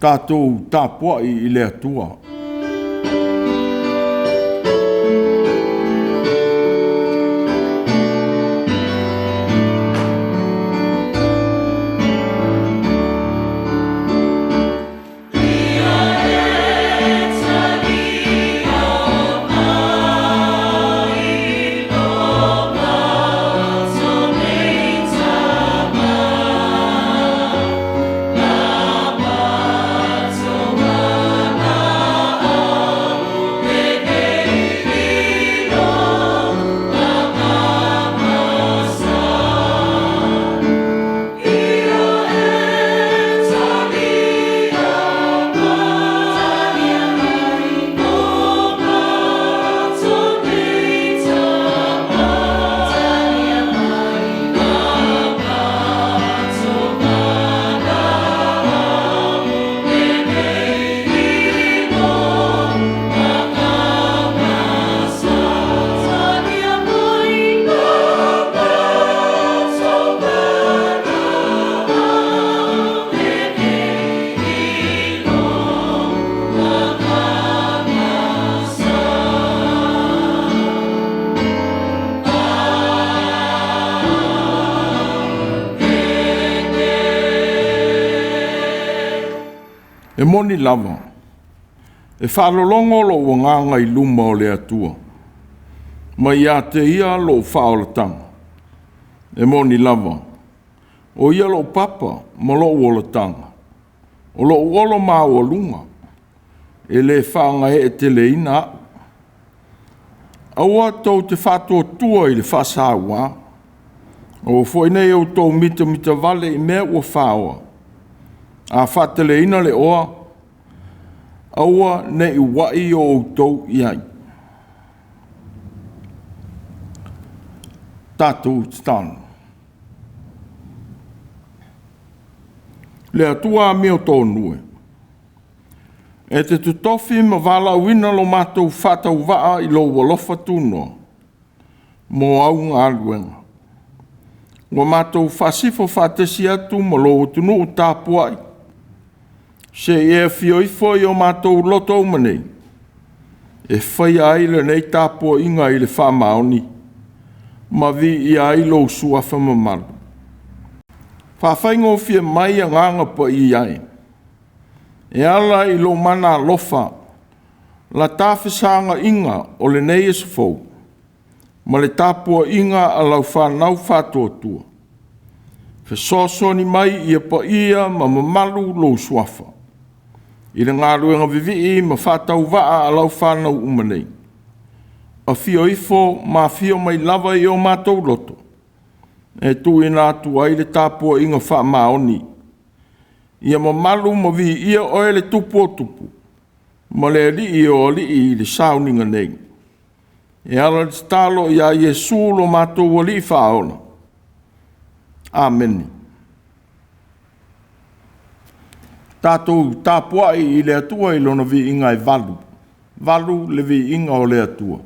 Tatou tapuai i le Atua. E moni lava, e faalologo lou agaga i luma o le Atua, ma ia te Ia lou faaolataga. E moni lava, o Ia lou papa ma lou olataga, o lou olo maualuga, e le faagaeeteleina au. Aua tou te faatuatua i le faasauā, aua foi ne i outou mitamitavale i mea ua faoa. A faateleina le oa, aua ne i ua'i outou i ai. Tatou tatalo. Le Atua amiotonu e, e te totofi ma valaauina lo matou faatauvaa i lou alofa tunoa mo au galuega, ua matou faasifo faatasi atu ma lou atunuu tapuai, se i e afio ifo i o matou loto uma nei e faia ai lenei tapuaiga i le faamaoni ma viia ai lou Suafa mamalu. Faafaigofie mai Agaga Paia e, e ala i lou mana alofa la ta fesaga'iga o lenei aso fou ma le tapua'iga a lau fanau faatuatua. Fesoasoani mai ia paia ma mamalu lou Suafa i le galuega vivii ma faatauvaa a lau fanau uma nei. Afio ifo ma afio mai lava i o matou loto e tuuina atu ai le tapuaiga faamaoni. Ia mamalu ma viia Oe le Tupu o tupu ma le Alii o alii i le sauniga nei. E ala i le tatalo ia Iesu lo matou Alii Faaola. Amene. Tatou tapuai i le Atua i Lona viiga e valu. Valu le viiga o le Atua.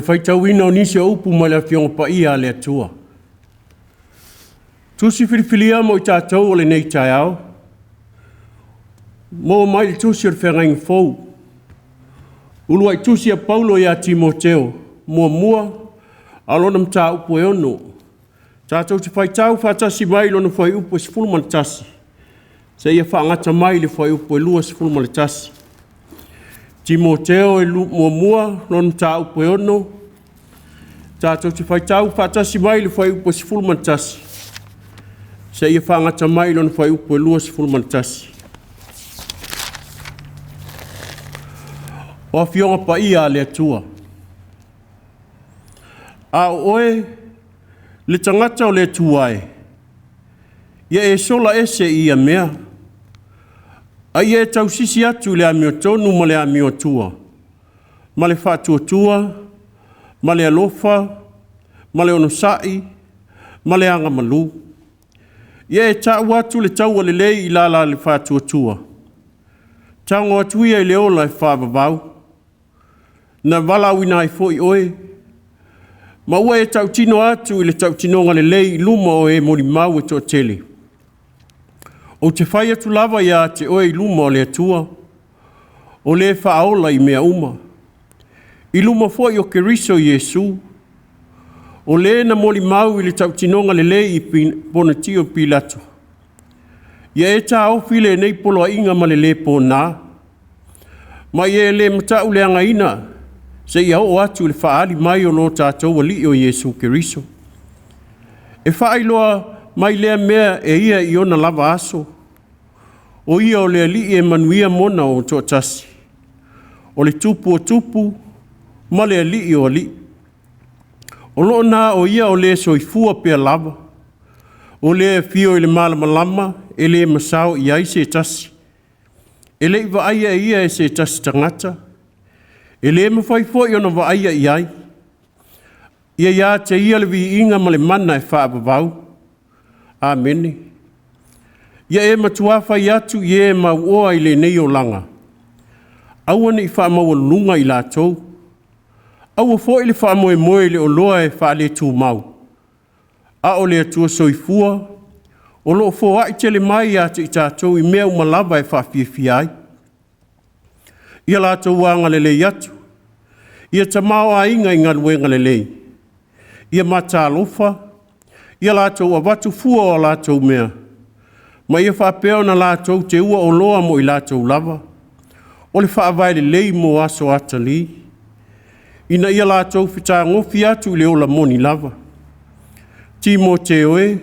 faitauina o nisi o upu mai le Afioga Paia a le Atua. Tusi filifilia mo i tatou o lenei taeao, maua mai le Tusi o le Feagaiga Fou, uluai tusi a Paulo ia Timoteo, muamua a o lona mataupu e 6. Tatou te faitau faatasi mai lona fuaiupu e 11 seia faagata mai le fuaiupu e 21. Timoteo muamua, lona mataupu e 6, tatou te faitau faatasi mai le fuaiupu e 11 seia faagata mai lona fuaiupu e 21. O Afioga Paia a le Atua, a o oe le tagata o le Atua e, ia e sola ese i ia mea, a ia e tausisi atu i le amiotonu ma le amiotua, ma le faatuatua, ma le alofa, ma le onosai, ma le agamalu. Ia e tau atu le taua lelei i lala le faatuatua, tago atu ia i le ola e faavavau, na valaauina ai foi oe, ma ua e tautino atu i le tautinoga lelei i luma o e molimau e toatele. Ou te fai atu lava ia te oe i luma o le Atua, o le faaola i mea uma, i luma foi o Keriso Iesu, o le na molimau i le tautinoga lelei i Ponetio Pilato, ia e taofi lenei poloaiga ma le lē pona, ma ia e le matauleagaina seia oo atu i le faaali mai o lo tatou Alii o Iesu Keriso. E faailoa mai lea mea e ia i ona lava aso, o ia o le Alii e manuia mona o toatasi, o le Tupu o tupu ma le Alii o alii. O lo o na o ia o le soifua pea lava, o le afio i le malamalama e le masao i ai se tasi, e le i vaaia ia e se tasi tagata, e le mafai foi ona vaaia i ai. Ia ia te ia le viiga ma le mana e faavavau. Amene. Ia e matua fai atu i e mauoa i lenei olaga, aua ne i faamaualuluga i latou, aua foi le faamoemoe i le oloa e faaletumau, a o le Atua soifua, o lo o foai tele mai ia te i tatou i mea uma lava e faafiafia ai. Ia latou agalelei atu, ia tamaoaiga i galuega lelei, ia matalofa, ia latou avatu fua o latou mea, ma ia faapea ona latou teua oloa mo i latou lava. O le faavae lelei mo aso atalii, ina ia latou fetagofi atu i le ola moni lava. Timoteo e,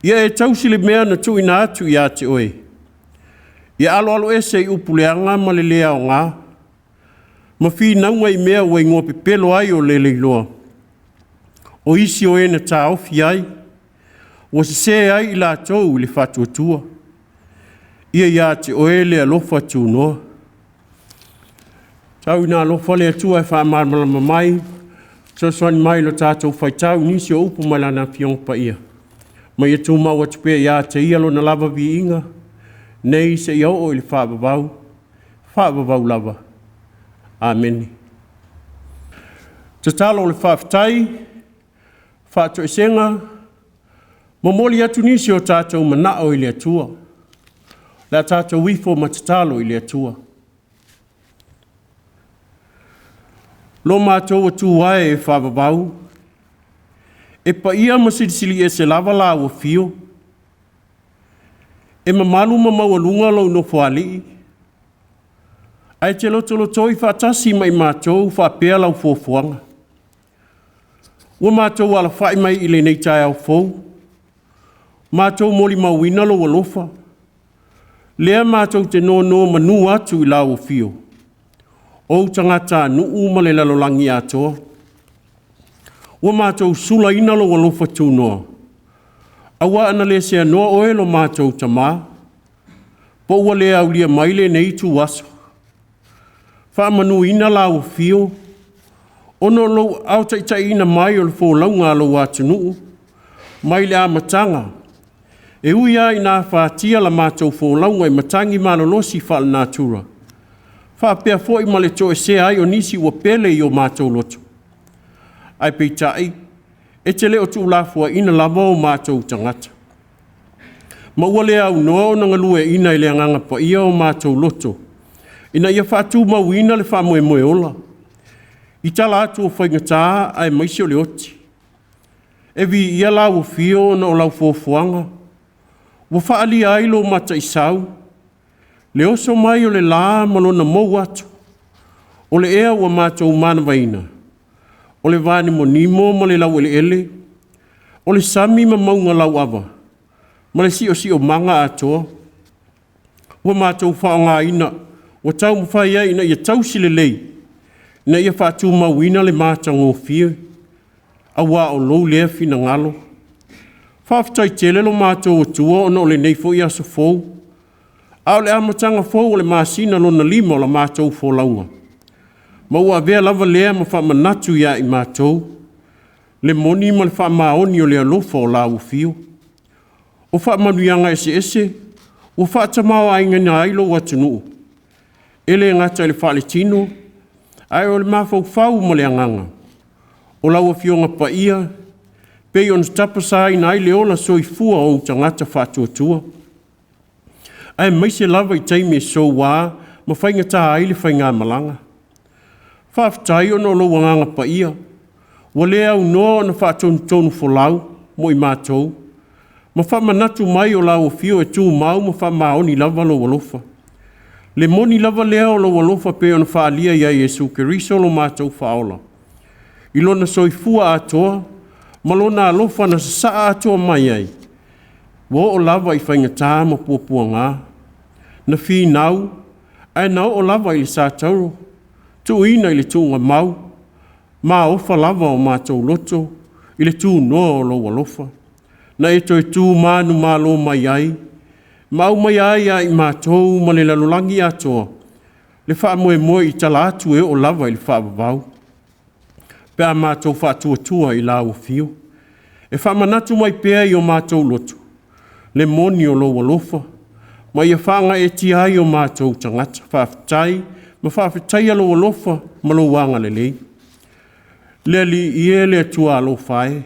ia e tausi le mea na tuuina atu ia te oe. Ia aloalo ese i upu leaga ma le le aoga, ma finauga i mea ua igoa pepelo ai o le leiloa. O isi o e na taofi ai, ua sese ai i latou i le faatuatua. Ia ia te oe le alofa tunoa. Tau ina alofa le Atua e faamalamalama mai, fesoasoani mai i lo tatou faitau i nisi o upu mai Lana Afioga Paia, ma ia tumau atu pea ia te Ia Lona lava viiga, nei seia oo i le faavavau, faavavau lava. Amene. Tatalo o le faafetai, faatoesega, momoli atu nisi o tatou manao i le Atua. O le a tatou ifo ma tatalo i le Atua. Lo matou Atua e faavavau, e paia ma silisili ese lava lau afio, e mamalu ma maualuga lou Nofoalii, ae te lotolotoi faatasi ma i matou faapea lau fuafuaga. Ua matou alafai mai i lenei taeao fou, matou molimauina lou alofa, lea matou te nonomanu atu i lau afio, o ou tagatanuu ma le lalolagi atoa. Ua matou sulaina lou alofa tunoa, aua ana le seanoa oe lo matou Tama, po ua le aulia mai lenei ituaso. Faamanuina lau afio, ona o lou aotaitaiina mai o le folauga a lou atunuu mai le amataga, e ui lava ina afatia la matou folauga i matagi malolosi faalenatura, faapea foi ma le toesea ai o nisi ua pele i o matou loto. Ae peitai, e te le o tuulafoaiina lava o matou tagata. Ma ua le aunoa ona galueaiina e le Agaga Paia o matou loto ina ia faatumauina le faamoemoe ola i tala atu o faigata aemaise o le oti. E viia lau Afio ona o lau foafoaga ua faaalia ai lou mataisau, le oso mai o le la ma lona mou atu, o le ea ua matou manavaina, o le vanimonimo ma le laueleele, o le sami ma mauga lauava, ma le siosiomaga atoa. Ua matou faaaogaina ua taumafai ai ina ia tausi lelei, ina ia faatumauina le matagofie, aua o lou lea finagalo. Faafetai tele lo matou Atua ona o lenei foi aso fou, a o le amataga fou o le masina lona 5 o la matou folauga, ma ua avea lava lea ma faamanatu ia i matou le moni ma le faamaoni o le alofa o lau Afio. O faamanuiaga eseese ua faatamaoaigaina ai lou atunuu, e le gata i le faaletino, ae o le mafaufau ma le agaga. O lau Afioga Paia pei ona tapasaina ai le ola soifua o ou tagata faatuatua, aemaise lava i taimi e soua ma faigata ai le faigamalaga. Faafetai ona o lou Agaga Paia ua le aunoa ona faatonutonufolau mo i matou ma faamanatu mai o lau Afio e tumau ma faamaoni lava lou alofa. Le moni lava lea o lou alofa pei ona faaalia ia Iesu Keriso lo matou Faaola, i lona soifua atoa ma lona alofa na sasaa atoa mai ai, ua oo lava i faigata ma puapuaga, na finau ae na oo lava i le satauro, tuuina i le tuugamau, maofa lava o matou loto i le tunoa o lou alofa, na e toe tu manumalo mai ai ma aumaia ai ia i matou ma le lalolagi atoa le faamoemoe i tala atu e oo lava i le faavavau, pe a matou faatuatua i lau Afio. E faamanatu mai pea i o matou loto le moni o lou alofa, ma ia faagaeetia ai o matou tagata. Faafetai ma faafetaia lou alofa ma lou agalelei. Le Alii e, le Atua alofa e,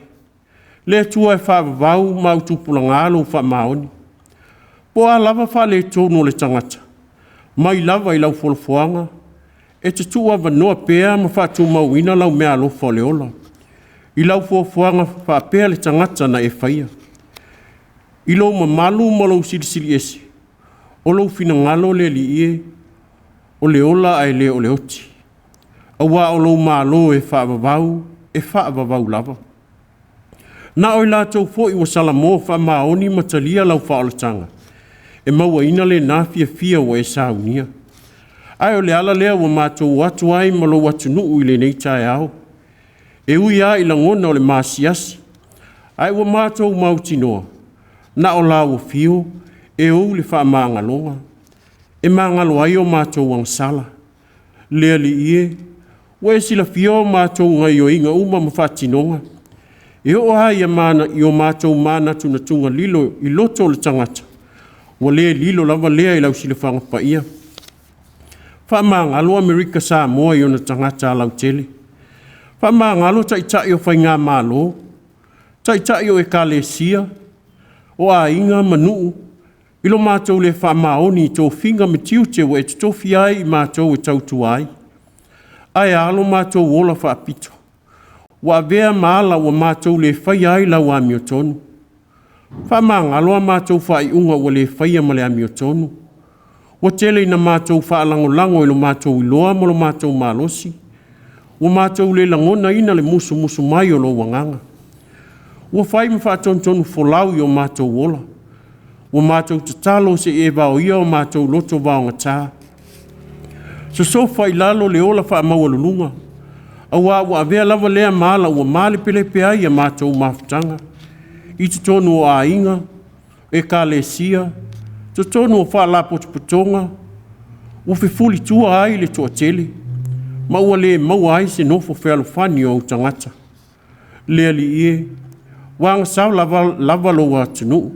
le Atua e faavavau ma autupulaga lou faamaoni. Po o a lava faaletonu o le tagata, mai lava i lau fuafuaga e te tuuavanoa pea ma faatumauina lau meaalofa o le ola, i lau fuafuaga faapea le tagata na e faia. I lou mamalu ma lou silisili ese, o lou finagalo le Alii e, o le ola ae le o le oti, aua o lou Malo e faavavau, e faavavau lava. Na o i latou foi ua salamo faamaoni ma talia lau faaolataga, e mauaina lena fiafia ua e saunia. Ae o le ala lea ua matou o atu ai ma lou atunuu i lenei taeao, e ui lava i lagona o le maasiasi, ae ua matou mautinoa, na o lau Afio e ou le faamagaloga, e magalo ai o matou agasala. Le Alii e, ua e silafia o matou gaoioiga uma ma faatinoga, e oo lava i o matou manatunatuga lilo i loto o le tagata, ua le lilo lava lea i lau silafaga paia. Faamagalo Amerika Samoa i ona tagata lautele. Faamagalo Taitai o Faigamalo, Taitai o Ekalesia, o aiga ma nuu, i lo matou le faamaoni i tofiga ma tiute ua e tofia ai i matou e tautua ai. Ae a lo matou ola faapito, ua avea ma ala ua matou le faia ai lau amiotonu. Faamagalo a matou faaiuga ua le faia ma le amiotonu. Ua tele ina matou faalagolago i lo matou iloa ma lo matou malosi, ua matou le lagonaina le musumusu mai o lou Agaga. Ua fai ma faatonutonufolau i o matou ola. Ua matou tatalo se i e vaoia o matou loto vaogata. Sosofa i lalo le ola faamaualuluga, aua ua avea lava lea ma ala ua malepelepe ai a matou mafutaga, i totonu o aiga, ekalesia, totonu o faalapotopotoga, ua fefulitua ai le toatele, ma ua le maua ai se nofo fealofani o ou tagata. Le Alii e, ua agasala lava lou atunuu.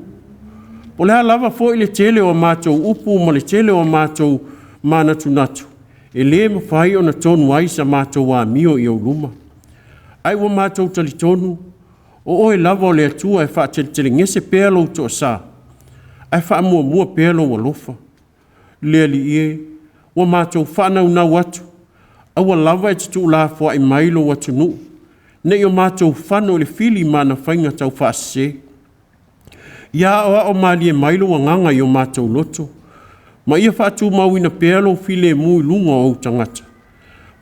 Po o le a lava foi le tele o a matou upu ma le tele o a matou manatunatu, e le mafai ona tonu ai sa matou amio i ou luma. Ae ua matou talitonu, o Oe lava o le Atua e faateletelegese pea Lou toasa, ae faamuamua pea Lou alofa. Le Alii e, ua matou faanaunau atu, aua lava e te tuulafoai mai Lou atunuu, ne i o matou fano i le fili ma ana faiga taufaasese. Ia aoao malie mai Lou Agaga i o matou loto, ma ia faatumauina pea Lou filemu i luga o Ou tagata.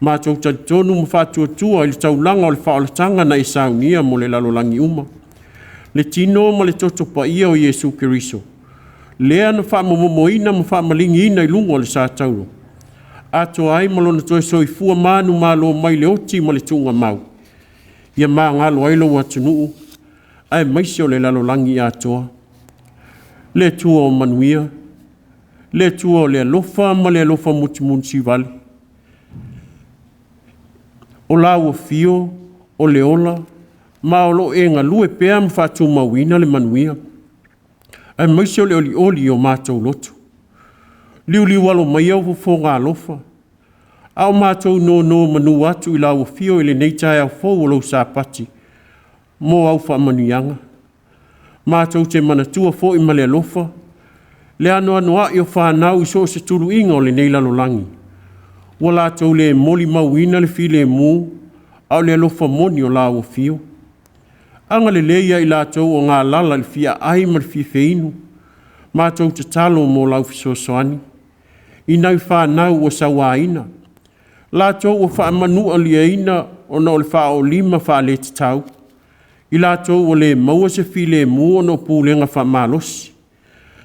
Matou talitonu ma faatuatua i le taulaga o le faaolataga na e saunia mo le lalolagi uma, le tino ma le toto paia o Iesu Keriso, lea na faamomomoina ma faamaligiina i luga o le satauro, atoa ai ma Lona toe soifua manumalo mai le oti ma le tuugamau, ia magalo ai Lou atunuu aemaise o le lalolagi atoa. Le Atua o manuia, le Atua o le alofa ma le alofa musumusutivale, o lau afio o le ola, ma o lo o e galue pea ma faatumauina le manuia, aemaise o le olioli i o matou loto. Liuliu alo maia au fofoga alofa, a o matou nonomanu atu i lau afio i lenei taeao fou o lou Sapati mo au faamanuiaga. Matou te manatua foi ma le alofa le anoanoai o fanau i so o se tuluiga o lenei lalolagi, ua latou le molimauina le filemu a o le alofa moni o lau afio. Agalelei ia i latou o galala i le fiaai ma le fia feinu, matou tatalo mo lau fesoasoani. I nai fanau ua sauaina, latou ua faamanualiaina ona o le faaoolima faaletatau, i latou ua le maua se filemu ona o pulega faamalosi,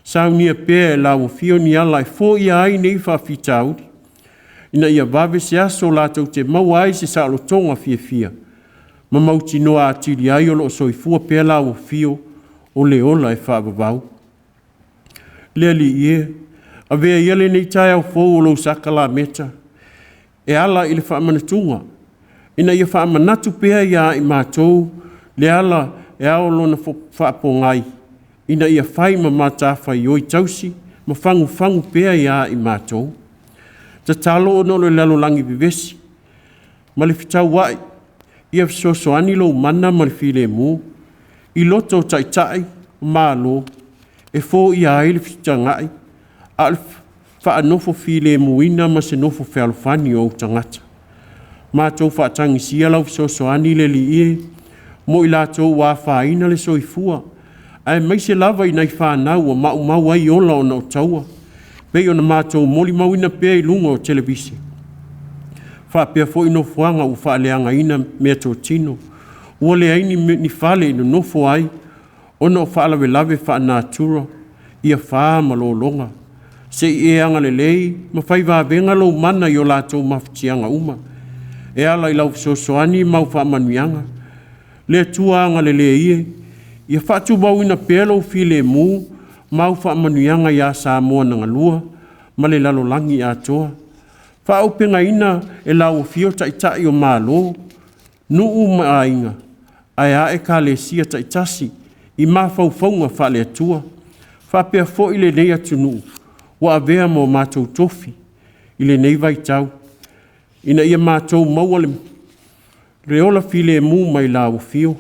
saunia pea e lau Afio ni ala e foia ai nei faafitauli, ina ia vave se aso latou te maua ai se saolotoga fiafia ma mautinoa atili ai o lo o soifua pea lau Afio o le ola e faavavau. Le Alii e, avea ia lenei taeao fou o lou sakalameta e ala i le faamanatuga, ina ia faamanatu pea ia i matou le ala e ao lona faapogai, ina ia fai ma matafaioi tausi ma fagufagu pea ia i matou. Tatalo ona o le lalolagi vevesi ma le fetauai, ia fesoasoani lou mana ma le filemu i loto o Taitai o Malo e foia ai le fetaga'i, a o le faanofo filemuina ma se nofo fealofani o ou tagata. Matou faatagisia lau fesoasoani le Alii e, mo i latou ua afaina le soifua, aemaise lava i nai fanau ua maumau ai ola ona o taua, pei ona matou molimauina pea i luga o televise, faapea foi nofoaga ua faaleagaina meatotino, ua leai ni fale e nonofo ai ona o faalavelave faalenatura i afa ma lologa. Se i e agalelei ma fai vavega lou mana i o latou mafatiaga uma, e ala i lau fesoasoani ma au faamanuiaga. Le Atua agalelei e, ia faatumauina pea lou filemu ma au faamanuiaga ia Samoa na galua ma le lalolagi atoa. Faaauupegaina e lau afio Taitai o Malo, nuu ma aiga, ae a Ekalesia taitasi i mafaufauga faale-Atua, faapea foi lenei atunuu ua avea ma o matou tofi i lenei vaitau, ina ia matou maua le ola filemu mai lau afio.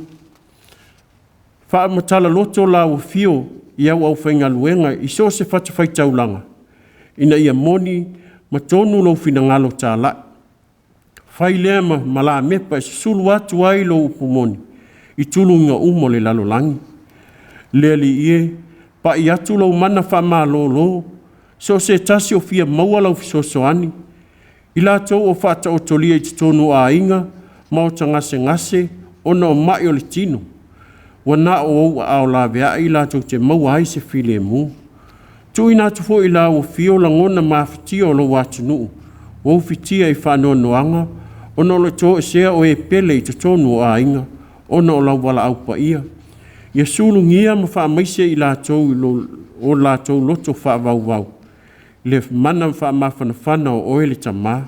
Faamatala loto lau afio i au aufaigaluega i so o se fatafaitaulaga, ina ia moni ma tonu lou finagalo talai. Fai lea ma malamepa e susulu atu ai lou upu moni i tuluiga uma o le lalolagi. Le Alii e, pai atu lou mana faamalolo so o se tasi o fia maua lau fesoasoani, i latou o faataotolia i totonu o aiga maota gasegase ona o mai o le tino, ua na o ou aao laveai latou te maua ai se filemu. Tuuina atu foi i lau afio lagona mafatia o lou atunuu ua ufitia i faanoanoaga ona o le toesea o e pele i totonu o aiga ona o lau valaau paia. Ia sulugia ma faamaise i latou i o latou loto faavauvau le mana faamafanafana o oe le Tama.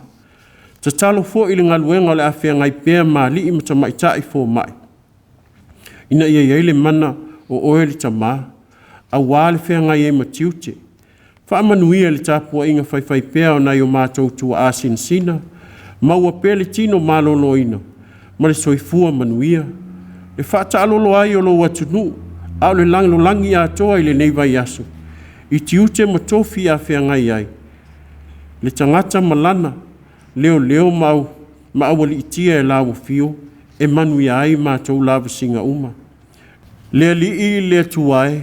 Tatalo foi i le galuega o le a feagai pea ma alii ma tamaitai fomai, ina ia i ai le mana o oe le Tama, aua le feagai ai ma tiute. Faamanuia i le tapuaiga faifaipea a nai o matou tuaa sinasina, maua pea le tino maloloina. ma le soifua manuia, e faataalolo ai o lou atunuu, a o le lalolagi atoa i lenei vaiaso, i tiute ma tofi e feagai ai le tagata ma lana leoleo ma aualiitia e lau afio e manuia ai matou lavasiga uma. Le Alii le Atua e,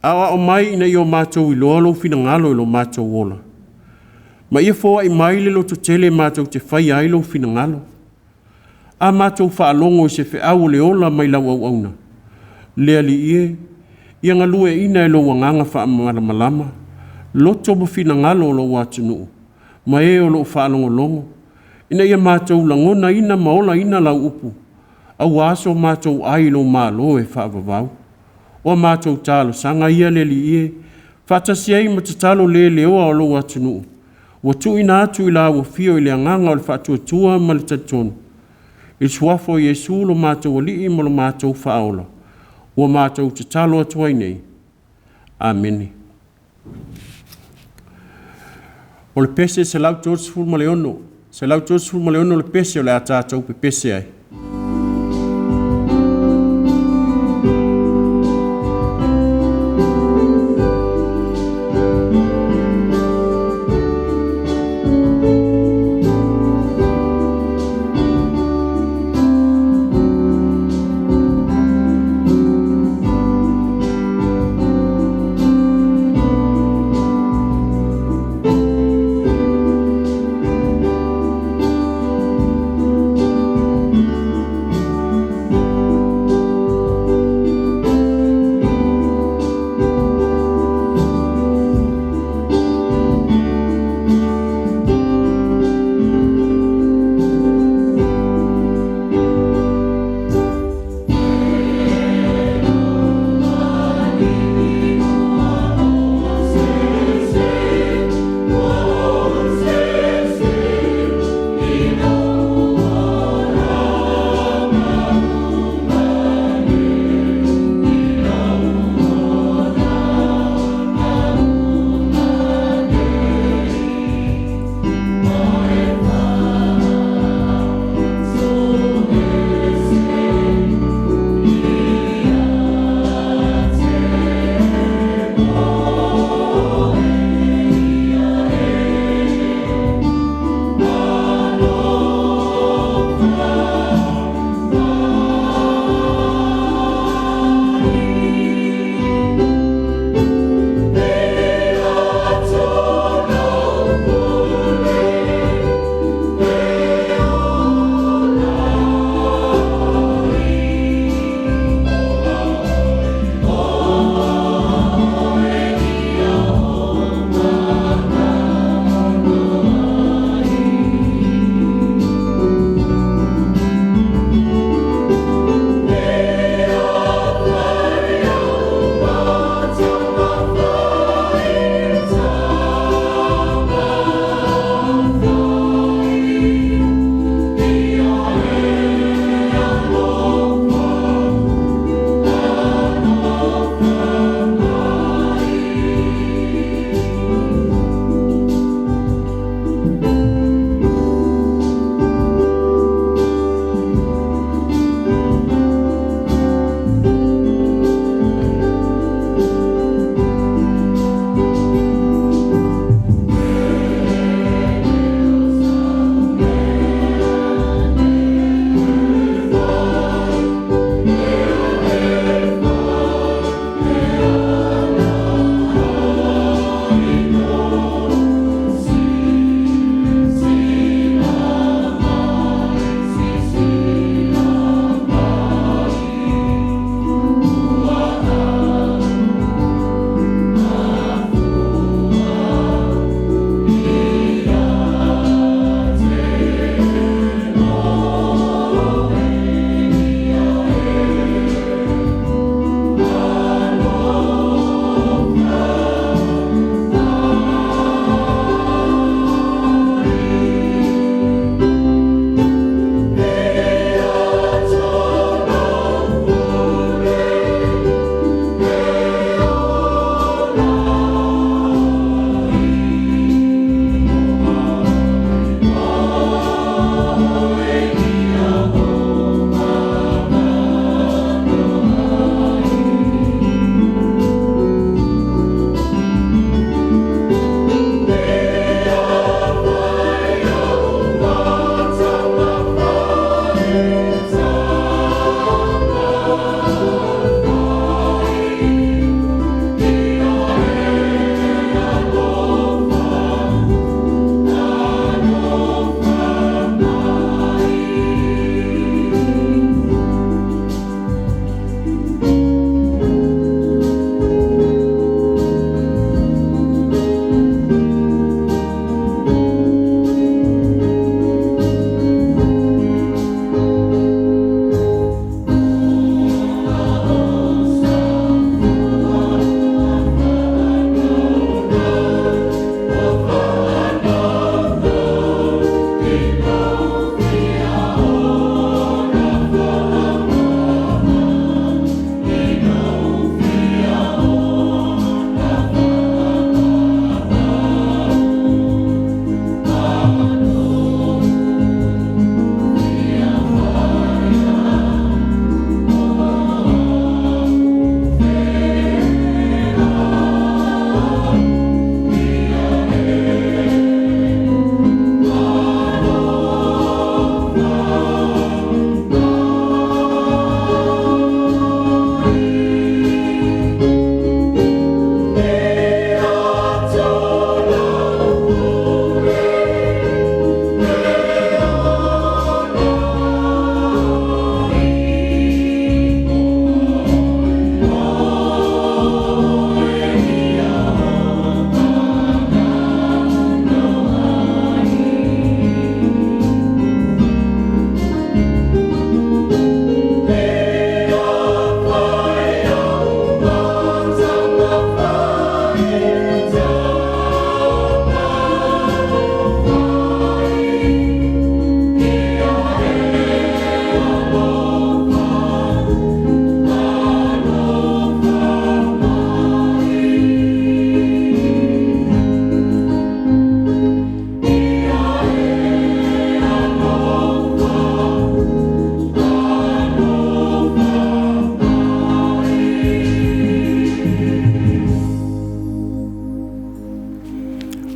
aoao mai ina ia o matou iloa lou finagalo i lo matou ola, ma ia foai mai le lototele matou te faia ai lou finagalo. A matou faalogo i se feau o le ola mai lau auauna, le Alii e, ia galueaiina e lou Agaga faamalamalama loto ma finagalo o lou atunuu, ma e o lo o faalogologo, ina ia matou lagonaina ma olaina lau upu, aua so matou ai i lou malo e faavavau. O a matou talosaga ia le Alii e, faatasi ai ma tatalo le leoa o lou atunuu, ua tuuina atu i lau afio i le agaga o le faatuatua ma le talitonu, i le suafa o Iesu lo matou Alii ma lo matou Faaola, ua matou tatalo atu ai nei. Amene. O le pese 136, 136 le pese o le a tatou pepese ai.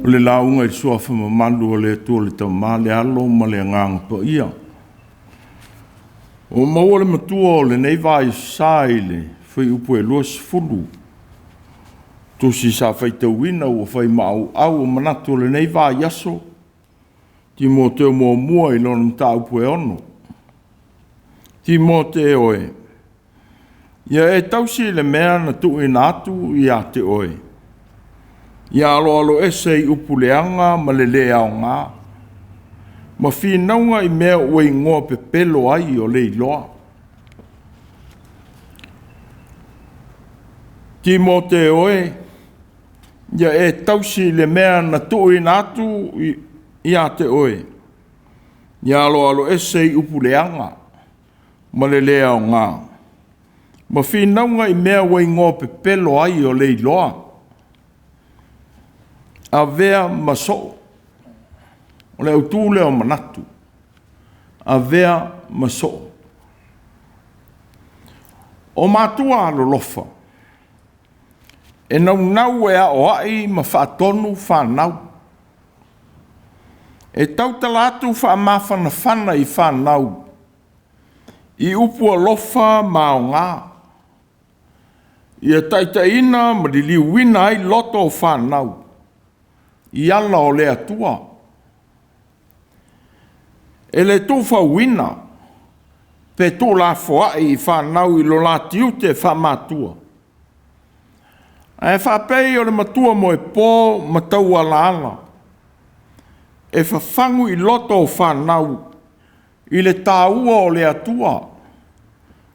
O le lauga i le suafa mamalu o le Atua le Tama, le Alo ma le Agaga Paia. Ua maua le matua o lenei vaisa i le fuaiupu e 20. Tusi sa faitauina ua fai ma auau o manatu o lenei vaiaso, Timoteo muamua i lona mataupu e 6. Timote oe, ia e tausi le mea na tuuina atu ia te oe, ia aloalo ese i upu leaga ma le le aoga, ma finauga i mea ua igoa pepelo ai o le iloa. Timote oe, ia e tausi le mea na tuuina atu ia te oe, ia aloalo ese i upu leaga ma le le aoga, ma finauga i mea ua igoa pepelo ai o le iloa. Avea ma soo. O le autu lea o manatu. Avea ma soo. O matua alolofa, e naunau e aoai ma faatonu fanau. E tautala atu faamafanafana i fanau i upu alofa ma aoga, ia taitaiina ma liliuina ai loto o fanau i ala o le Atua. E le tuufauina pe tuulafoai i fanau i lo la tiute faamatua, ae faapei o le matua moepo ma taualaala e fafagu i loto o fanau i le taua o le Atua,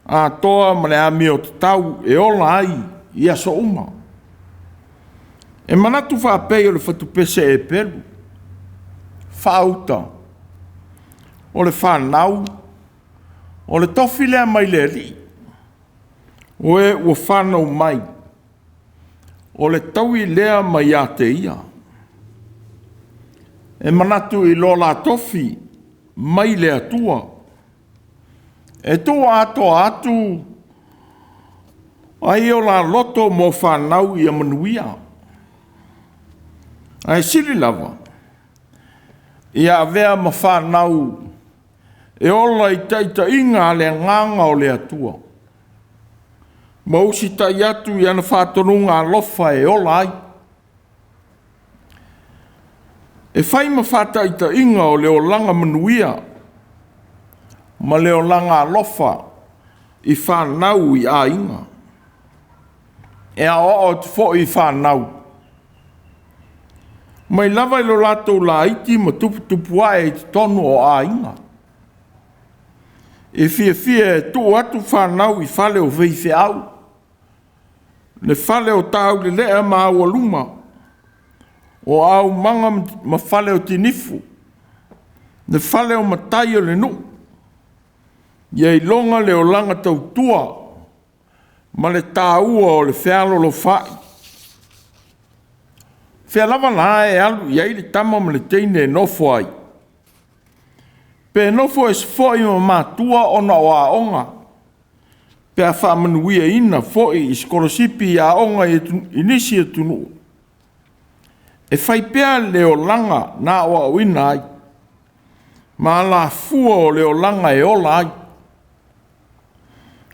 atoa ma le amio tatau e ola ai i aso uma. E manatu faapei o le fatupese pelu, faauta, o le fanau, o le tofi lea mai le alii, o e ua fanau mai, o le taui lea mai ia te ia. E manatu i lo la tofi mai le Atua, e tuu atoa atu ai o la loto mo fanau ia manuia. Ae sili lava, ia avea ma fanau e ola i taitaiga a le agaga o le Atua, ma usitai atu i ana faatonuga alofa e ola ai. E fai ma faataitaiga o le olaga manuia ma le olaga alofa i fanau i aiga. E aoao atu foi i fanau, mai lava i lo latou laiti ma tuputupu ae i totonu o aiga. E fiafia e tuu atu fanau i fale o faifeau, le fale o taulelea ma aualuma, o aumaga ma fale o tinifu, le fale o matai o le nuu, ia iloga le olaga tautua ma le taua o le fealolofa'i. Fea lava la e alu i ai le tama ma le teine e nofo ai, pe nofo ese foi ma matua ona o aoga, pe a faamanuiaina foi i sikolasipi i aoga i nisi atunuu, e fai pea le olaga na aoaoina ai, ma alafua o le olaga e ola ai.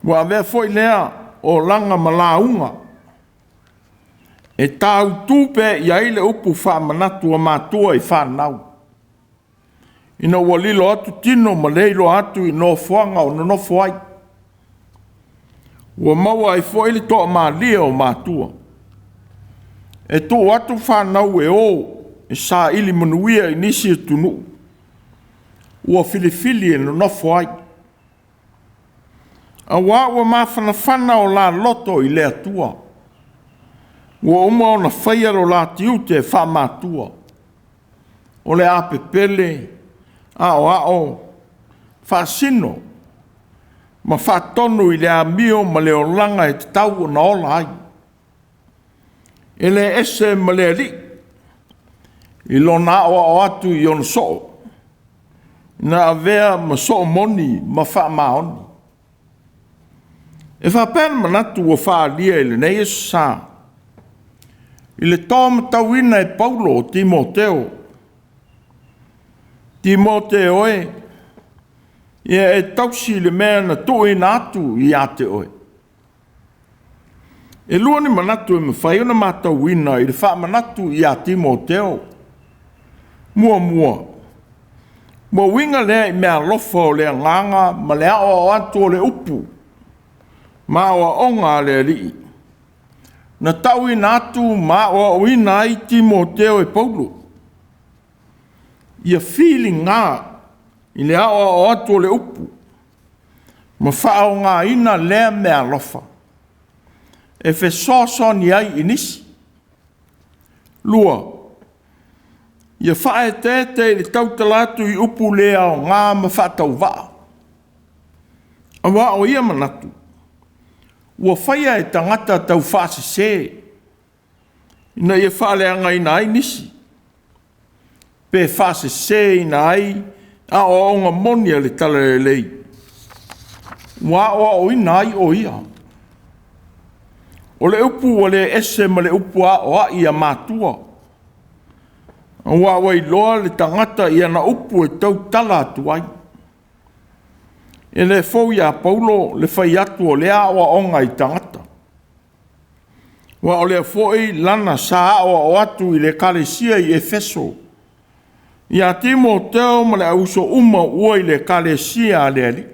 Ua avea foi lea olaga ma lauga e tāutu pea i ai le upu faamanatu a matua i fanau, ina ua lilo atu tino ma le iloa atu i nofoaga o nonofo ai. Ua maua ai foi le toamalie o matua, e tuu atu fanau e o e saili manuia i nisi atunuu ua filifili e nonofo ai, auā ua mafanafana o la loto i le Atua, ua uma ona faia lo la tiute faamatua, o le a pepele, aoao, faasino ma faatonu i le amio ma le olaga e tatau ona ola ai. E le ese ma le Alii i lona aoao atu i ona soo, na avea ma soo moni ma faamaoni. E faapea le manatu ua faaalia i lenei aso sa, I le tomatauina e Paulo o Timoteo, Timote oe, ia e tausi le mea na tuuina atu ia te oe. E lua ni manatu e mafai ona matauina i le faamanatu ia Timoteo. Muamua, ua uiga lea i meaalofa o le agaga ma le aoao atu o le upu ma aoaoga a le Alii, na tauina atu ma aoaoina ai Timoteo e Paulo. Ia filiga i le aoao atu o le upu ma faaaogaina lea meaalofa e fesoasoani ai i nisi. 2, ia faaeteete i le tautala atu i upu le aoga ma faatauvaa, aua o ia manatu ua faia e tagata taufaasese ina ia faaleagaina ai nisi, pe faaseseina ai aoaoga moni a le Talalelei ua aoaoina ai o ia. O le upu ua le ese ma le upu aoai a matua, aua ua iloa le tagata i ana upu e tautala atu ai. E le fou ia Paulo le fai atu o lea aoaoga i tagata, aua o lea foi lana sa aoao atu i le ekalesia i Efeso, ia Timoteo ma le au uso uma ua i le ekalesia a le Alii.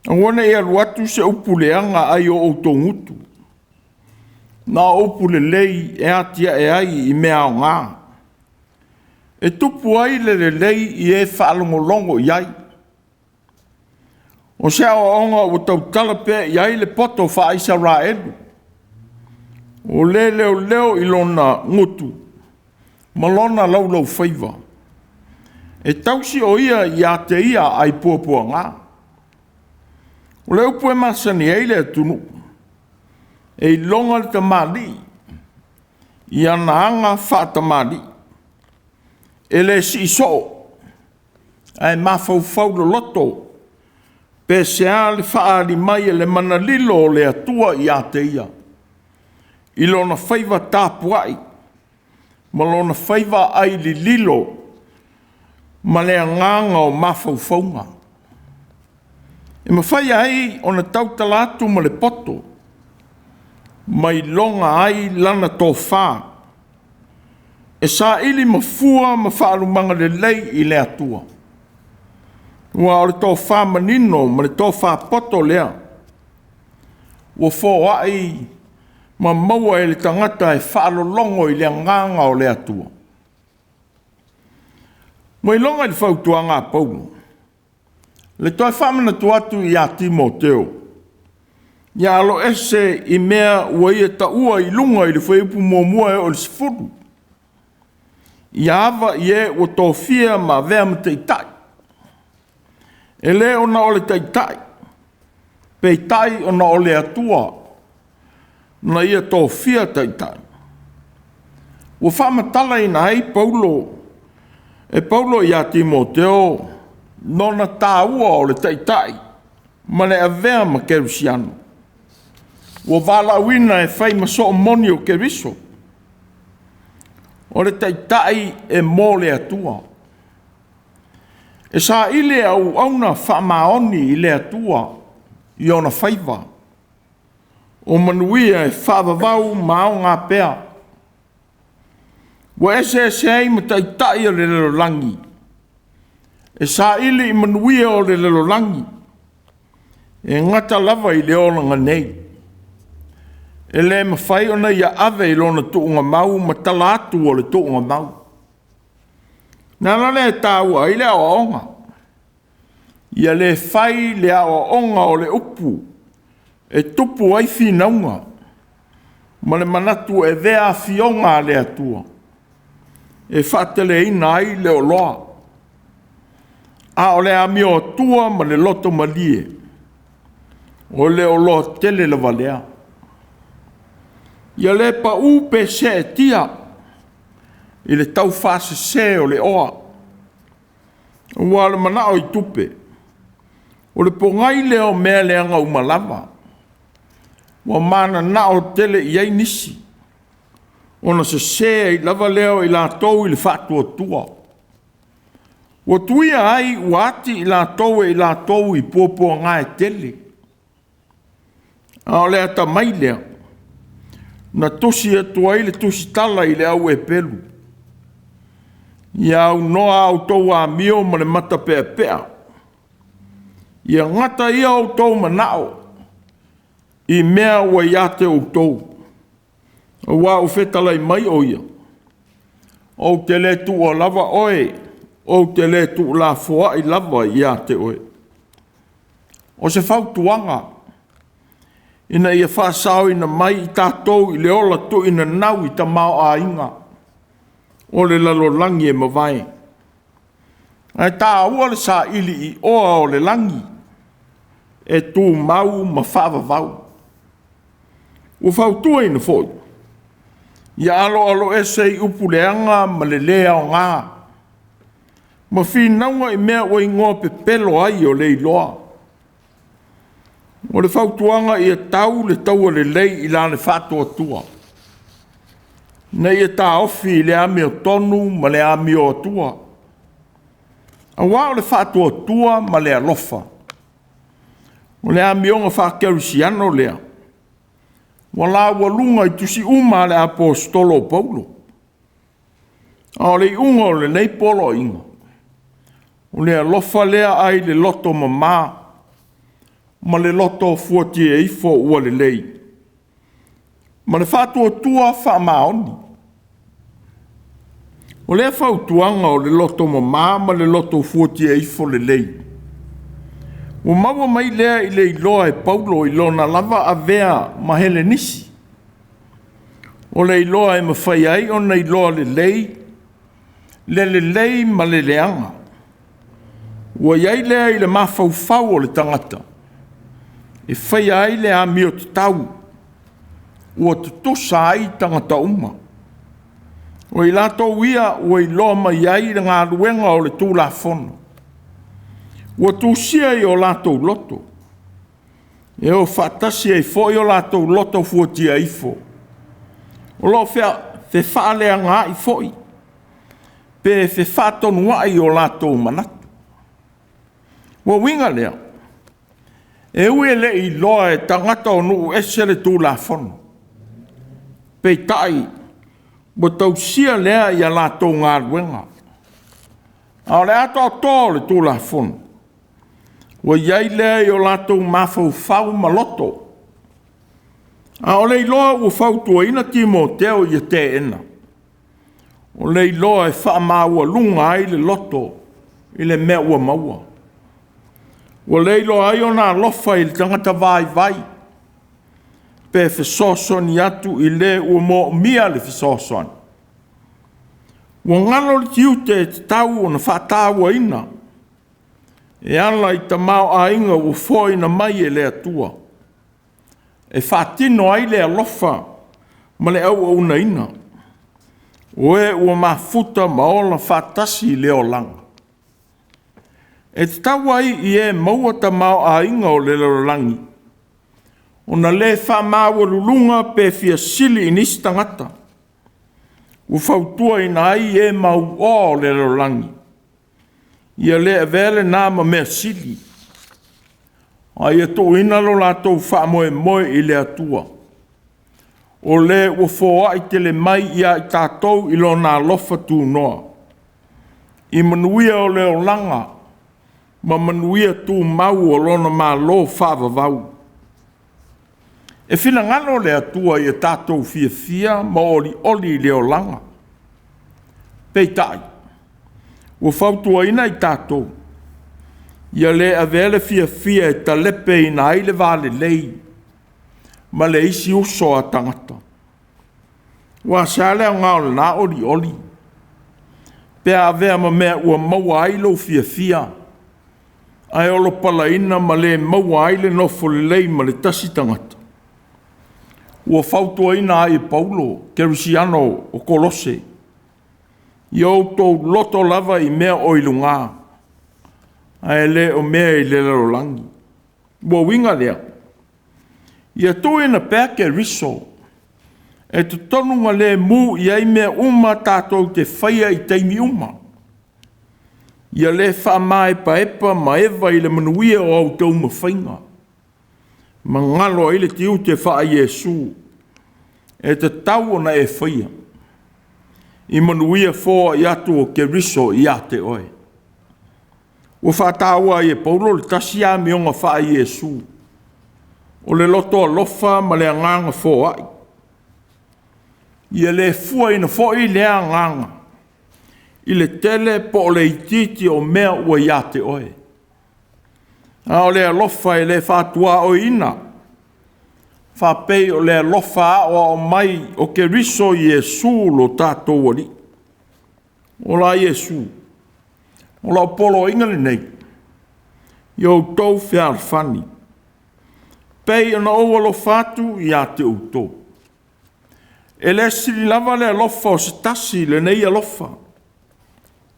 Aua ne i alu atu se upu leaga ai o outou gutu, na o upu lelei e atiae ai i mea aoga, e tupu ai le lelei i e faalogologo i ai. O se aoaoga ua tautala pea i ai le poto faa-Isaraelu, o le leoleo i lona gutu ma lona laulaufaiva, e tausi o ia ia te ia ai puapuaga. O le upu e masani ai le atunuu, e iloga le tamalii i ana aga faatamalii, e le sii soo, ae mafaufau loloto pe sea le faaali mai e le mana lilo o le Atua ia te ia, i lona faiva tapuai ma lona faiva ai lililo ma le agaga o mafaufauga. E mafai ai ona tautala atu ma le poto ma iloga ai lana tofa, e saili mafua ma faalumaga lelei i le Atua. Aua o le tofa manino ma le tofa poto lea ua foai ma maua e le tagata e faalologo i le agaga o le Atua. Ua iloga i le fautuaga a Paulo le toe faamanatu atu ia Timoteo, ia aloese i mea ua ia taua i luga i le fuaiupu 1 e oo i le 10. Ia ava i e ua tofia ma avea ma taitai. E le ona o le taitai, peitai ona o le Atua na ia tofia taitai. Ua faamatalaina ai Paulo e Paulo ia Timoteo lona taua o le taitai ma le avea ma kerisiano. Ua valaauina e fai ma soomoni o Keriso. O le taitai e mo le Atua. E saili e auauna faamaoni i le Atua i ona faiva o manuia e faavavau ma aoga pea. Ua eseese ai ma taitai o le lalolagi, e saili i manuia o le lalolagi, e gata lava i le olaga nei. E le mafai ona ia ave i lona tuugamau ma tala atu o le tuugamau. O le ala lea e taua ai le aoaoga. Ia le fai le aoaoga o le upu e tupu ai finauga ma le manatu e avea afioga a le Atua e faateleina ai le oloa. A o le amio atua ma le loto malie, o le oloa tele lava lea. Ia le pau pe seetia i le taufaasese o le oa, aua o le manao i tupe, o le pogai lea o mea leaga uma lava, ua mananao tele i ai nisi. Ona sesē ai lava lea o i latou i le faatuatua. Ua tuia ai ua ati i latou e i latou i puapuaga e tele. A o le atamai lea, na tusi atu ai le tusitala i le au Eperu, ia aunoa a outou amio ma le matapeapea, ia gata ia outou manao i mea ua ia te outou, aua ua fetalai mai o ia, ou te le tuua lava oe, ou te le tuulafoai lava ia te oe. O se fautuaga ina ia faasaoina mai i tatou i le ola tuuinanau i tamaoaiga o le lalolagi e mavae. Ae taua le saili i oa o le lagi e tumau ma faavavau. Ua fautuaina foi, ia aloaloese i upu leaga ma le le aoga, ma finauga i mea ua igoa pepelo ai o le iloa. O le fautuaga ia tau le taua lelei i la le faatuatua, ina ia taofi i le amiotonu ma le amioatua. Aua o le faatuatua ma le alofa, o le amioga faakerisiano lea, ua laualuga i tusi uma a le Aposetolo o Paulo. A o le iuga o lenei poloaiga, o le alofa lea ai le loto mama ma le loto fuatia ifo ua lelei, ma le faatuatua faamaoni. O lea fautuaga o le loto mama ma le loto fuatia ifo lelei, ua maua mai lea i le iloa e Paulo i lona lava avea ma Helenisi. O le iloa e mafai ai ona iloa lelei le lelei ma le leaga. Ua i ai lea i le mafaufau o le tagata e faia ai le amio tatau ua tutusa ai tagata uma. O i latou ia ua iloa mai ai le galuega o le Tulafono, ua tusia i o latou loto, e o faatasi ai foi o latou loto fuatia ifo, o lo o fefaaleagaai foi, pe fefaatonuai o latou manatu. Ua uiga lea, e ui e le i iloa e tagata o nuu ese le Tulafono, peitai ua tausia lea ia latou galuega. A o le atoatoa o le Tulafono, ua i ai lea i o latou mafaufau ma loto. A o le iloa ua fautuaina Timoteo ia teena, o le iloa e faamaualuga ai le loto i le mea ua maua. Ua le iloa ai ona alofa i le tagata vaivai, pe fesoasoani atu i le ua moomia le fesoasoani. Ua galo le tiute e tatau ona faatauaina e ala i tamaoaiga ua foaina mai e le Atua, e faatino ai le alofa ma le auaunaina o e ua mafuta ma ola faatasi i le olaga. E tatau ai i e maua tamaoaiga o le lalolagi ona le faamaualuluga pe fia sili i nisi tagata, ua fautuaina ai e mauoa o le lalolagi, ia le avea lena ma mea sili, a ia tuuina lo latou faamoemoe i le Atua, o le ua foai tele mai ia i tatou i Lona alofa tunoa, i manuia o le olaga ma manuia tumau o lona Malo faavavau. E finagalo le Atua ia tatou fiafia ma olioli i le olaga. Peitai, ua fautuaina i tatou, ia le avea le fiafia e talepeina ai le va lelei ma le isi uso a tagata. Aua se a le aoga o lena olioli pe a avea ma mea ua maua ai lou fiafia, ae olopalaina ma le maua ai le nofo lelei ma le tasi tagata? Ua fautuaina ai e Paulo kerisiano o Kolose, ia outou loto lava i mea o i luga, ae le o mea i le lalolagi. Ua uiga lea, ia tuuina pea Keriso E tatonugalemu i ai mea uma tatou te faia i taimi uma. Ia le faamaepaepa ma eva i le manuia o au taumafaiga, ma galo ai le tiute faa-Iesu e tatau ona e faia, i manuia foai atu o Keriso ia te oe. Ua faataua ai e Paulo le tasi amioga faa-Iesu, o le loto alofa ma le agaga foai. Ia le fuaina foi lea agaga i le tele po o le itiiti o mea ua ia te oe. A o le alofa e le faatuaoiina, faapei o le alofa aoao mai o Keriso Iesu lo tatou Alii. Ola Iesu, o lau poloaiga lenei, ia outou fealofani, pei ona ou alofa atu ia te outou. E le sili lava le alofa o se tasi i lenei alofa,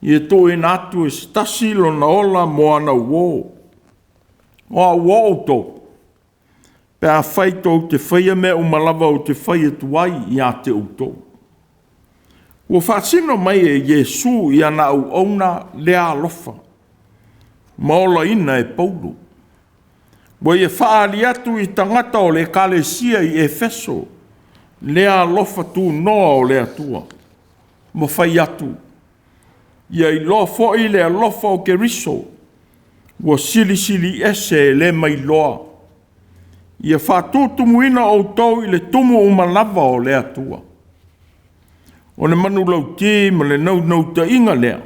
ia tuuina atu e se tasi lona ola mo ana uo. O au uo outou, pe afai tou te faia mea uma lava ou te fai atu ai ia te outou. Ua faasino mai e Iesu i ana auauna lea alofa, ma olaina e Paulo. Ua ia faaali atu i tagata o le ekalesia i Efeso lea alofa tunoa o le Atua, ma fai atu, ia iloa foi le alofa o Keriso ua silisili ese e le mailoa, ia faatutumuina outou i le tumu uma lava o le Atua. O le manulauti ma le naunautaiga lea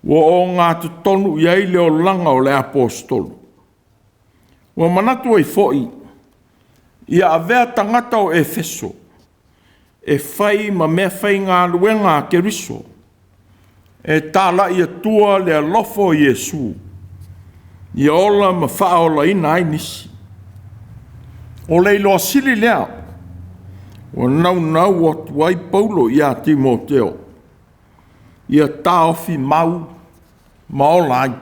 ua ogatotonu i ai le olaga o le Aposetolo. Ua manatu ai foi, ia avea tagata o Efeso e fai ma meafaigaluega a Keriso, e talai atua le alofa o Iesu, ia ola ma faaolaina ai nisi. O le iloa sili lea ua naunau atu ai Paulo ia Timoteo, ia taofi mau ma ola ai.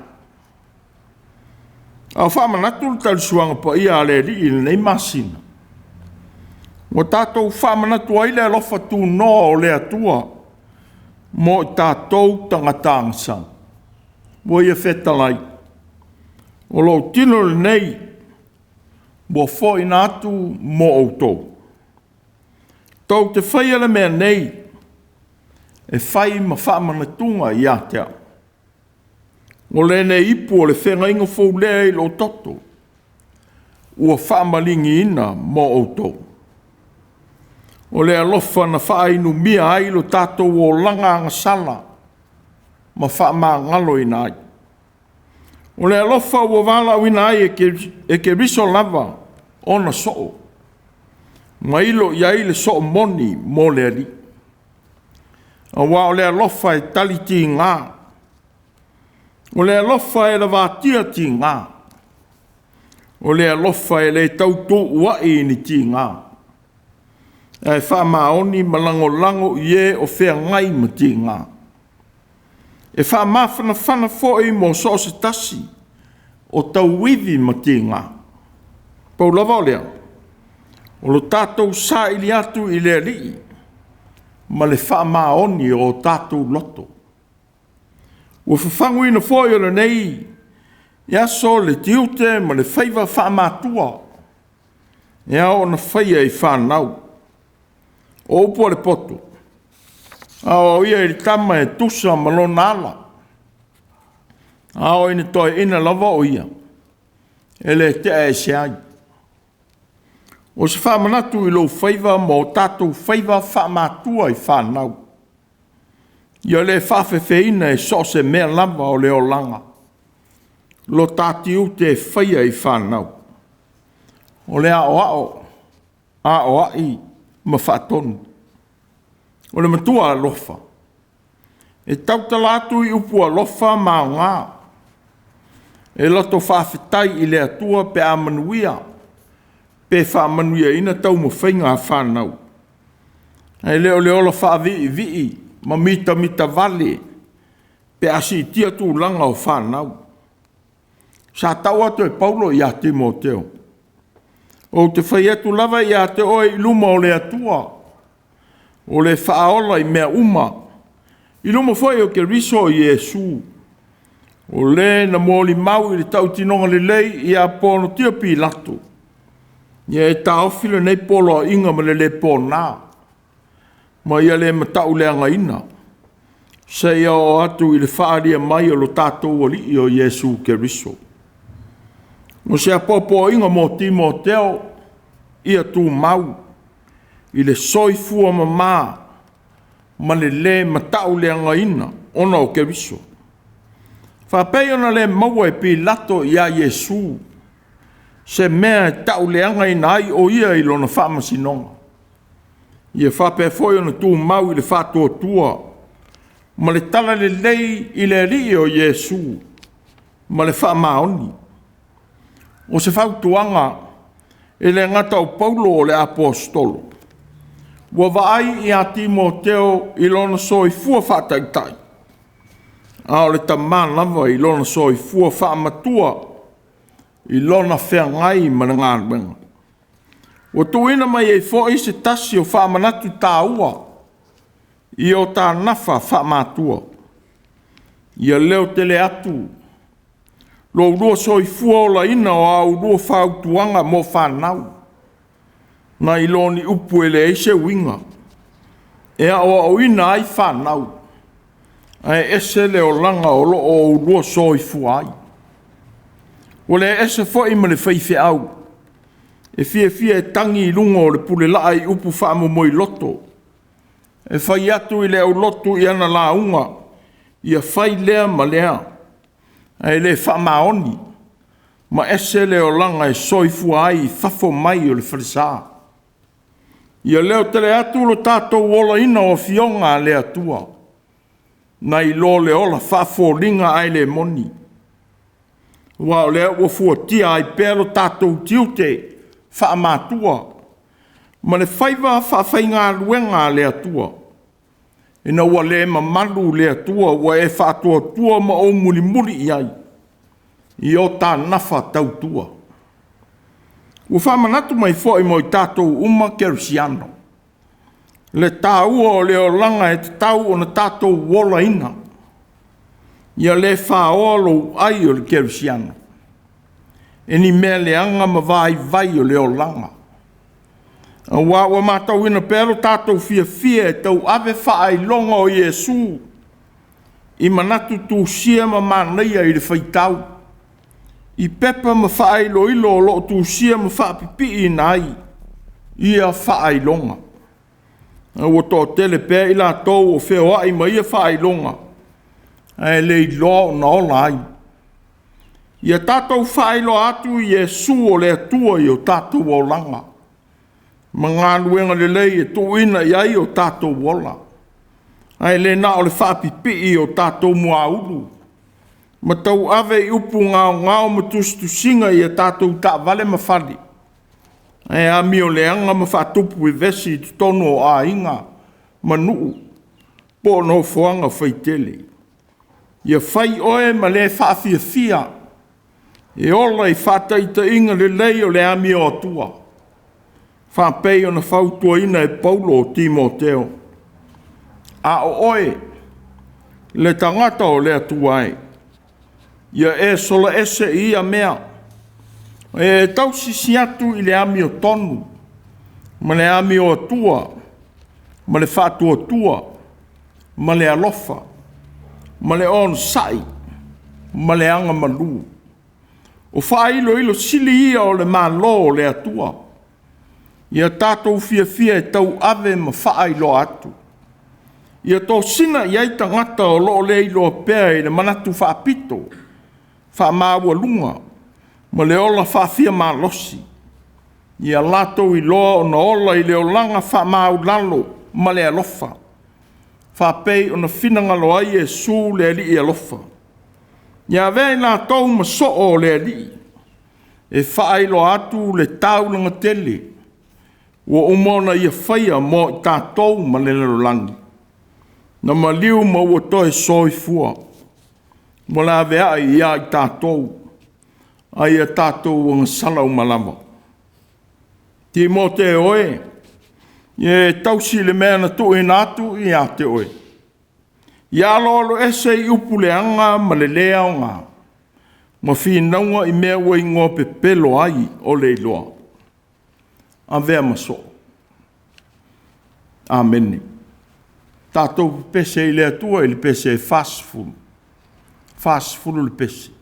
A o faamanatu le tausuaga paia a le Alii i lenei masina, ua tatou faamanatu ai le alofa tunoa o le Atua mo i tatou tagata agasala. Ua ia fetalai, o lou tino lenei ua foaiina atu mo outou. Tou te faia le mea nei e fai ma faamanatuga ia te au. O lenei ipu o le feagaiga fou lea i lou toto, ua faamaligiina mo outou. O le alofa na faainumia ai lo tatou olaga agasala ma faamagaloina ai. O le alofa ua valaauina ai e Keriso lava ona soo, ma ilo i ai le soo moni mo le Alii. Aua o le alofa e tali tiga, o le alofa e lavatia tiga, o le alofa e le tau tuuai i ni tiga, ae faamaoni ma lagolago i e o feagai ma tiga. E faamafanafana foi mo so o se tasi o tauivi ma tiga. Pau lava o lea, o lo tatou saili atu i le Alii ma le faamaoni o tatou loto. Ua fafaguina foi o lenei aso le tiute ma le faiva faamatua e ao ona faia i fanau. O upu a le poto, aoaoia i le tama e tusa ma lona ala, a oo ina toeaina lava o ia, e le tea ese ai. O se faamanatu i lou faiva ma o tatou faiva faamatua i fanau, ia le faafefeina e so o se mea lava o le olaga lo ta tiute e faia i fanau. O le aoao, aoai ma faatonu. O le matua alofa, e tautala atu i upu alofa ma aoga, e loto faafetai i le Atua pe a manuia, pe faamanuiaina taumafaiga a fanau, ae le o le ola faaviivii ma mitamitavale pe a siitia tulaga o fanau. Sa tau atu e Paulo ia Timoteo, Ou te fai atu lava ia te oe i luma o le Atua, o le faaola i mea uma, i luma foi o Keriso o Iesu, o le na molimau i le tautinoga lelei ia Ponotio Pilato, ia e taofi lenei poloaiga ma le lē pona, ma ia le matauleagaina, seia oo atu i le faaalia mai o lo tatou Alii o Iesu Keriso. O se apoapoaiga mo Timoteo, ia tumau i le soifua mama ma le lē matauleagaina ona o Keriso. Faapei ona le maua e Pilato ia Iesu se mea e tauleagaina ai o ia i lona faamasinoga, ia faapea foi ona tumau i le faatuatua ma le talalelei i le Alii o Iesu ma le faamaoni. O se fautuaga e le gata o Paulo o le Aposetolo, ua vaai ia Timoteo i lona soifua faataitai, a o le tamā lava i lona soifua faamatua i lona feagai ma le galuega. Ua tuuina mai ai foi se tasi o faamanatu taua i o ta nafa faamatua. Ia leotele atu lo oulua soifua olaina o a oulua fautuaga mo fanau, nai lo ni upu e leai se uiga, e aoaoina ai fanau, ae ese le olaga o lo o oulua soifua ai. Ua le ese foi ma le faifeau e fiafia e tagi i luga o le pulelaa i upu faamomoiloto, e fai atu i le aulotu i ana lauga, ia fai lea ma lea, ae le faamaoni, ma ese le olaga e soifua ai i fafo mai o le falesa. Ia leotele atu lo tatou olaina o Afioga a le Atua, nai lo le ola faafoliga ae le moni. Aua o lea ua fuatia ai pea lo tatou tiute faamatua ma le faiva faafaigaluega a le Atua, ina ua le mamalu le Atua ua e faatuatua ma ou mulimuli i ai i o ta nafa tautua. Ua faamanatu mai foi mo i tatou uma kerisiano, le taua o le olaga e tatau ona tatou olaina. Ia le faoa lou ai o le kerisiano e ni mea leaga ma vaivai o le olaga, aua ua matauina pea lo tatou fiafia e tauave faailoga o Iesu i manatu tusia ma manaia i le faitau, i pepa ma faailoilo o lo o tusia ma faapipiiina ai ia faailoga. A ua toatele pea i latou o feoai ma ia faailoga, ae le iloa ona ola ai. Ia tatou faailoa atu Iesu o le Atua i o tatou olaga ma galuega lelei e tuuina i ai o tatou ola, ae le na o le faapipii i o tatou muaulu ma tauave i upu gaogao ma tusitusiga i a tatou taavale ma fale, ae amioleaga ma faatupu vevesi i totonu o aiga ma nuu po o nofoaga faitele. Ia fai oe ma le faafiafia, e ola i faataitaiga lelei o le amio Atua, faapei ona fautuaina e Paulo Timoteo. A o oe, le tagata o le Atua e, ia e sola ese i ia mea, e tausisi atu i le amiotonu ma le amio Atua ma le faatuatua ma le alofa ma le onosai ma le agamalu. O faailoilo sili ia o le Malo o le Atua. Ia tatou fiafia e tauave ma faailoa atu. Ia tosina i ai tagata o lo o le iloa pea i le manatu faapito, faamaualuga ma le ola faafiamalosi, ia latou iloa ona ola i le olaga faamaualalo ma le alofa, faapei ona finagalo ai Iesu le Alii alofa. Ia avea i latou ma soo o le Alii, e faailoa atu le taulaga tele ua uma ona ia faia mo i tatou ma le lalolagi, na maliu ma ua toe soifua, ma laveai ia i tatou, a ia tatou agasala uma lava. Timote oe, ia e tausi le mea na tuuina atu ia te oe. Ia aloalo ese i upu leaga ma le lē aoga, ma finauga i mea ua igoa pepelo ai o le iloa. Avea ma soo. Amene. Tatou pepese i le Atua i le pese e 40. 40 le pese.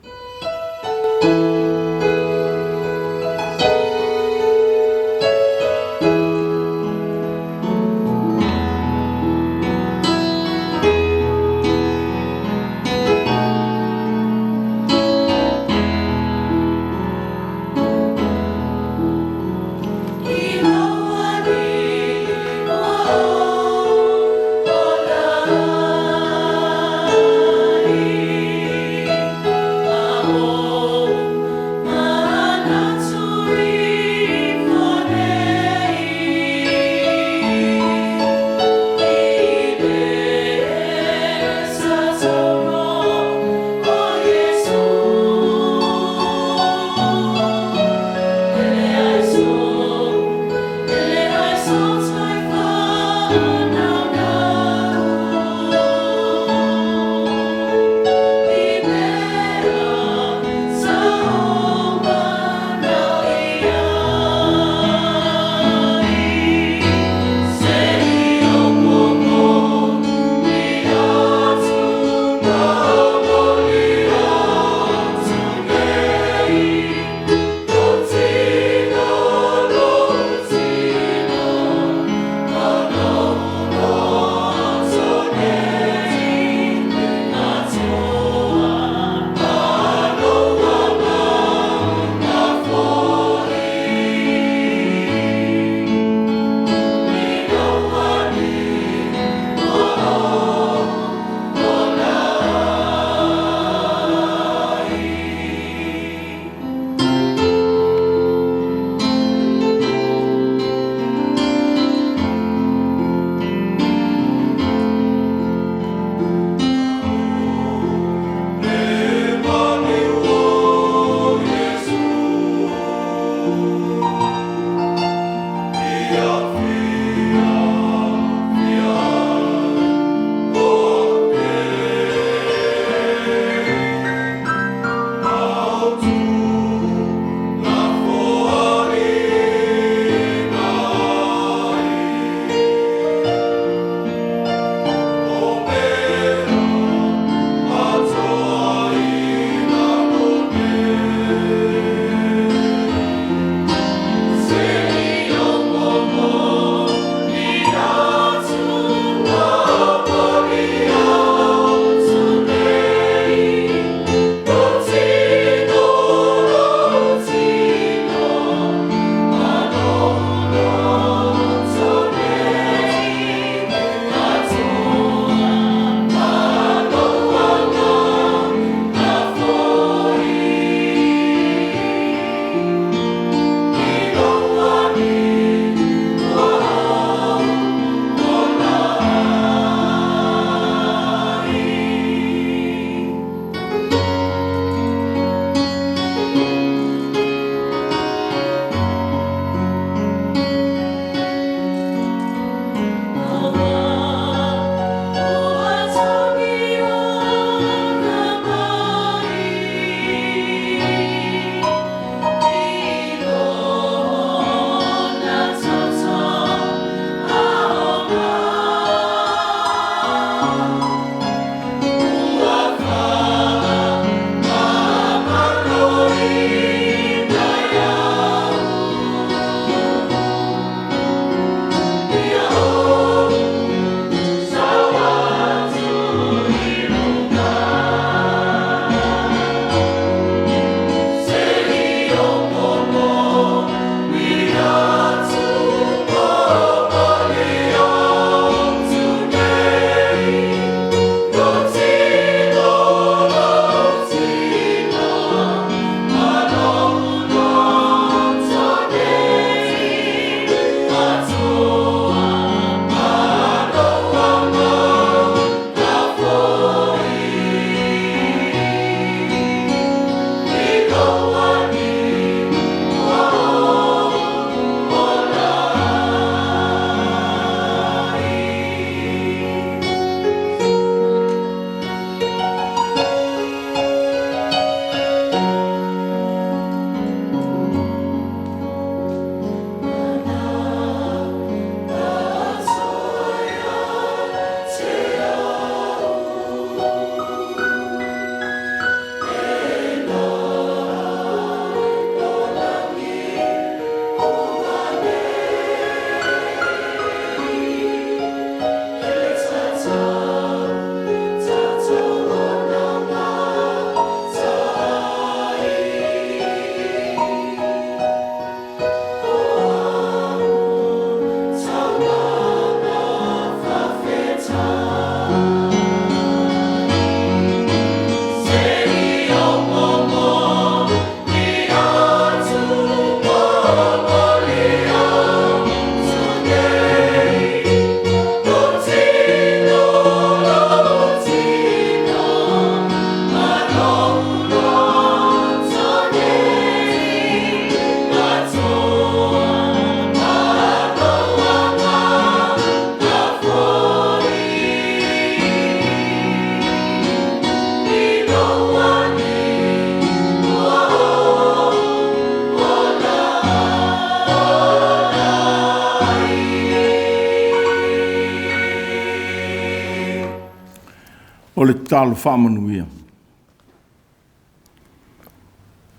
O le tatalo faamanuia.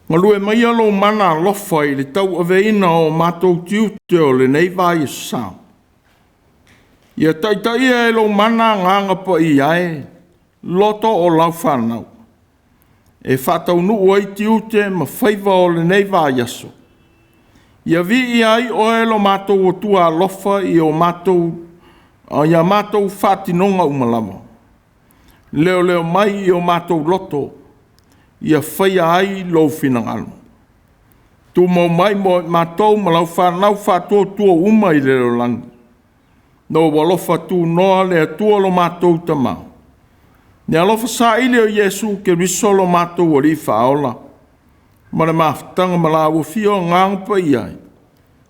Galue maia lou mana alofa i le tauaveina o matou tiute o lenei vaiaso sa. Ia taitaia e lou mana Agaga Paia e, loto o lau fanau, e faataunuu ai tiute ma faiva o lenei vaiaso. Ia viia ai oe lo matou Atua alofa i o matou i a matou faatinoga uma lava. Leoleo mai i o matou loto, ia faia ai lou finagalo. Tumau mai mo i matou ma lau fanau faatuatua uma i le lalolagi, Lou alofa tunoa le Atua lo matou Tama, le alofa saili o Iesu Keriso lo matou Alii Faaola, ma le mafutaga ma la ua afio Agaga Paia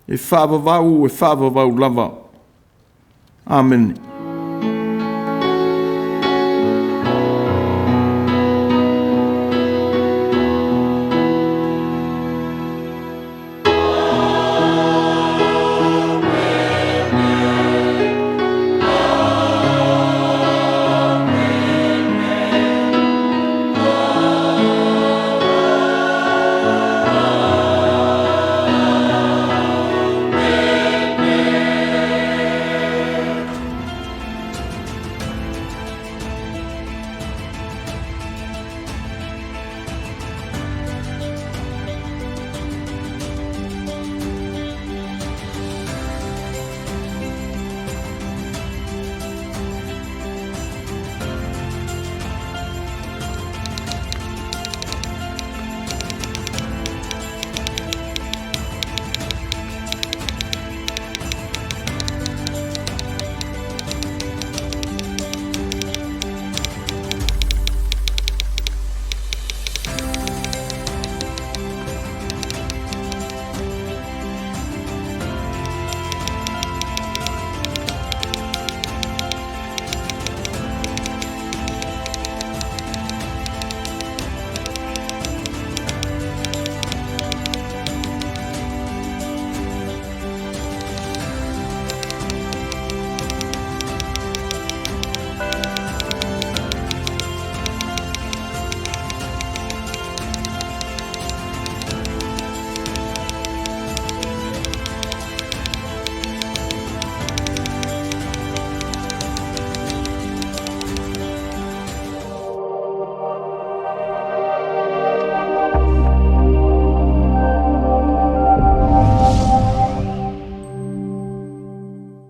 e faavavau e faavavau lava. Amene.